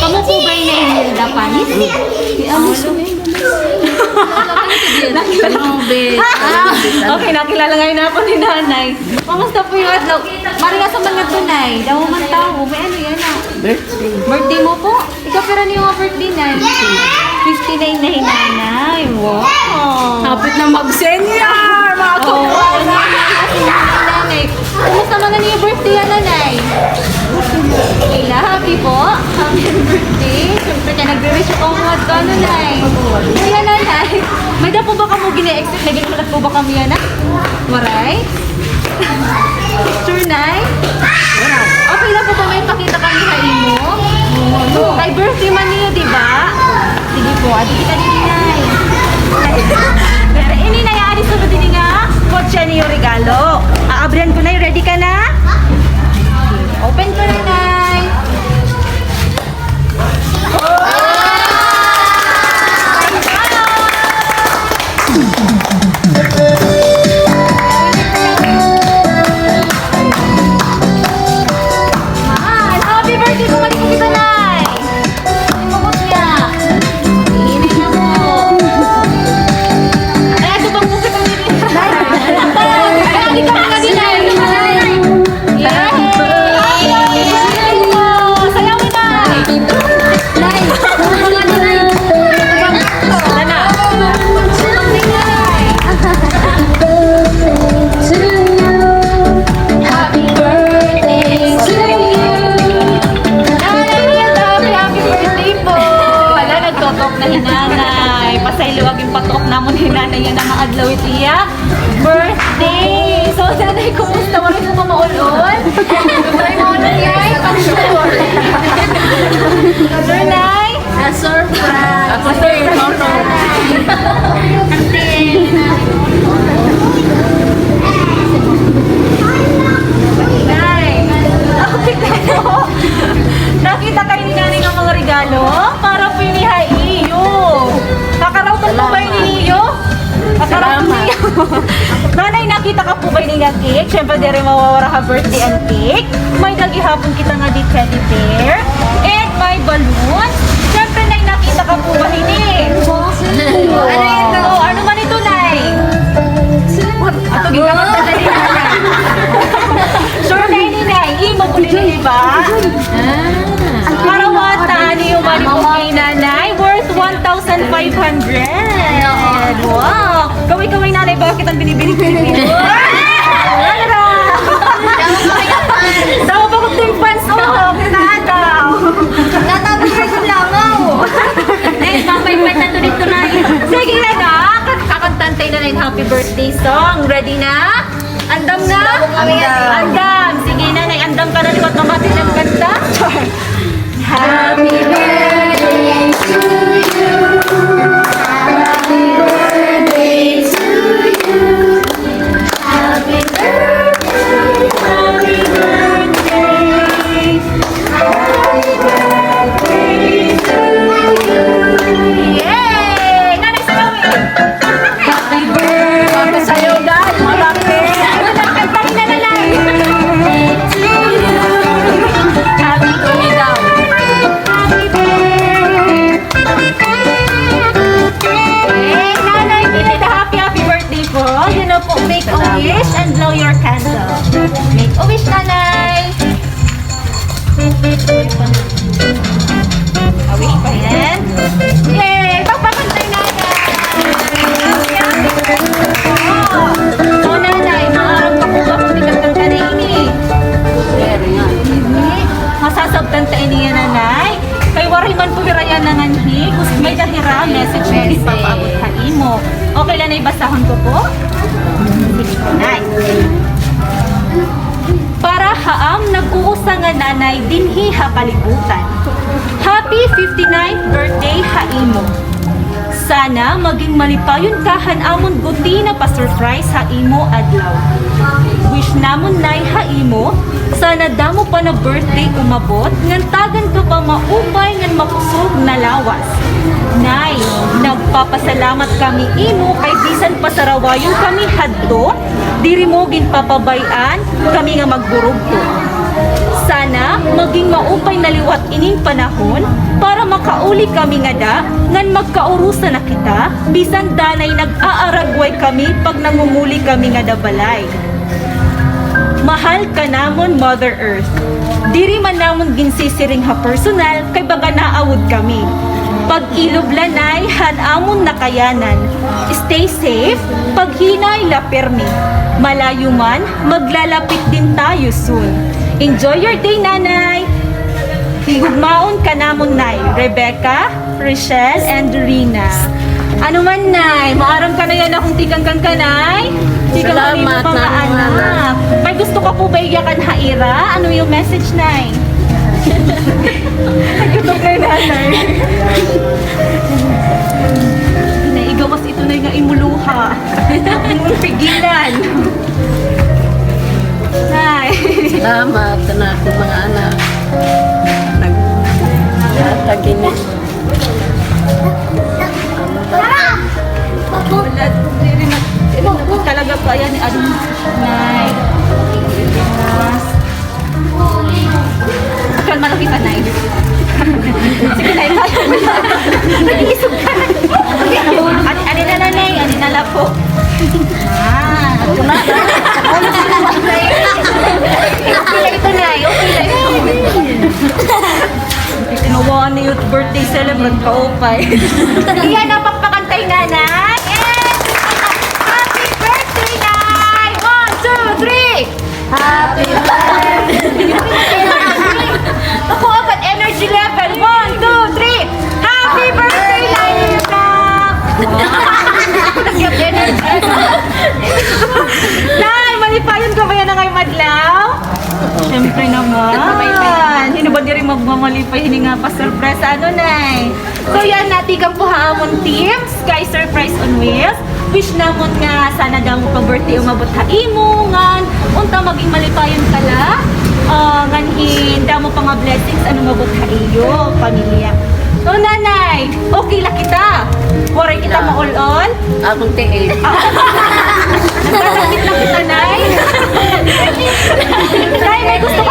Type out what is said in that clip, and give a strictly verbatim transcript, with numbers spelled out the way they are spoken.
Kamo po ba yung Hilda Panis? Grabe. Ah, okay, nakilala ngayon ako ni Nanay. Kamusta po yung adlaw? Maria sa mga tunay. Daw man tao. May ano yan, ah? Birthday. Birthday mo po? Ikaw, pira niyo nga birthday, Nay? Fifty-nine na hi Nanay. Wow. Hapit na mag-senior. Mga kukuha na. Nanay. Kumusta man na niyo birthday, Nanay? Ila, happy po. Happy birthday. Siyempre, kaya nagre-wish ako mga ano, Nay. Kaya, Nanay, may da po ba kamo gini-expect na ginulat po ba kami yan, ah? Waray? Sure, Nay? Okay lang po ba may pakita kami ha imo? Kay birthday man niyo, di ba? Sige po, adi kita diri, Nay. Pero ini, Nay, adi sunod ini nga kotse niyo regalo. Aabrihan ko, Nay. Ready ka na? Open ko na, Nay. Mahal, happy birthday, bumalik ko kita, Nay. Pagod niya. Hinay na po. Ay, ito bang po kita, Nay? Ay, ito bang kita, Nay? Yay! Sayawin na! Nay! Nay! Wala na. Happy birthday to you. Nanay Hilda, happy, happy birthday po. Wala, nagtutok na hi Nanay. Pasaylo, aging patuok namon hi Nanay yana nga adlaw it iya birthday! So, Nanay, kumusta? Waray po ba maul-ol? Waray maul-ol, yay! Pansure! Sure, Nay? A surprise! Ako, sir, yung photo. Nay, nakita po. Nakita kayo ni Nanay ng mga regalo? Para po ini ha iyo. Kakarawton po ba ini iyo? Salamat. Nanay, nakita ka po ba ini nga cake? Siyempre, diri mawawara ha birthday an cake. May da gihapon kita nga di teddy bear. And may balloon. Siyempre, Nay, nakita ka po ba ini? Wow. Ano ito? Oh, ano man ito, Nay? Ato, gigamit na dali, Nay. Sure na ini, Nay. Imo po din, di ba? Ah. Para wata, ano yung mali po kay Nanay? Worth one thousand five hundred. Wow! Kaway-kaway, Nanay, bakit ang binibili ko yung video? Ano? Daw pa ko team fans ko. Natawa. Natawa ko yung langaw. Nay, papaypay na to dito, Nay. Sige na, Nak. Kakantantay na, Nay, happy birthday song. Ready na? Andam na? Andam. Andam. Sige, Nanay, andam ka na liwat mamati ng kanta. Happy birthday to you. Happy birthday to you. Happy birthday, happy birthday. Happy birthday to you. Yay! Nanay, sayaw, eh. Happy birthday. Sayaw, guys. Malaki. Kanina na lang. Happy birthday daw. Happy birthday. Eh, Nanay, happy, happy birthday po. You know po, make a wish and blow your candle. Make a wish, Nanay. Hira, message nga ipapaabot ha imo. Okay la, Nay, basahon ko po? Sige po, Nay. Para ha am nag-uusa nga nanay dinhi ha kalibutan. Happy fifty-ninth birthday ha imo. Sana maging malipayon ka han amon guti na pa-surprise ha imo adlaw. Wish namon, Nay, ha imo, sana damo pa na birthday umabot, ngan tagan ka pa maupay ngan makusog na lawas. Nay, nagpapasalamat kami imo kay bisan pa sarawayon kami hadto, diri mo ginpapabay-an kami nga magburugto. Sana maging maupay na liwat ining panahon para makauli kami ngada ngan magkaurusa na kita, bisan danay nag-aaragway kami pag nangunguli kami ngada balay. Mahal ka namon, Mother Earth. Diri man namon ginsisiring ha personal, kay baga naawod kami. Pag-ilob la, Nay, han amon nakayanan. Stay safe, paghinay la pirmi. Malayo man, maglalapit din tayo soon. Enjoy your day, Nanay. Higugmaon ka namon, Nay. Rebecca, Rochelle, and Rina. Ano man, Nay? Maaram ka na yana kung tikang kan kanay? Tikang kan imo mga anak. May gusto ka po ba iyakan ha ira? Ano yung message, Nay? Nagtutok na yung nanay. Nay, igawas ito, Nay, nga imo luha. Huwag mong pigilan. Nay. Salamat sa akong mga anak. Nag-, nagtagin na. Wala, diri na, diri na po talaga po. Ayan, ano, Nay. Pilipinas. Kan malaki pa, Nay. Sige, Nay. Nag-iisog ka. Ano, ano na, Nay? Ano na lang po? Ah, ito na. Okay na ito, Nay. Okay na ito. Ginawa ni youth birthday celebrant, kaupay. Iyan ang pakpakan kay Nanay. Yes! Happy birthday, Nay! One, two, three! Happy birthday! Naku, agad energy level. One, two, three! Happy birthday, Nay! Nagyap energy. Nay, malipayon ka ba yana ngayong adlaw? Siyempre naman. Hin-o ba diri magmamalipay hini nga pa-surprise, ano, Nay? So, yana, tikang po ha amon team, Sky Surprise on Wheels. Wish namon nga sana damo pa birthday umabot ha imo, ngan unta maging malipayon ka la, ah, ngan hin damo pa nga blessings an umabot ha iyo pamilya. So, Nanay, okay la kita? Waray kita maul-ol? Akong tiil. Nagkasakit na kita, Nay. Nay, may gusto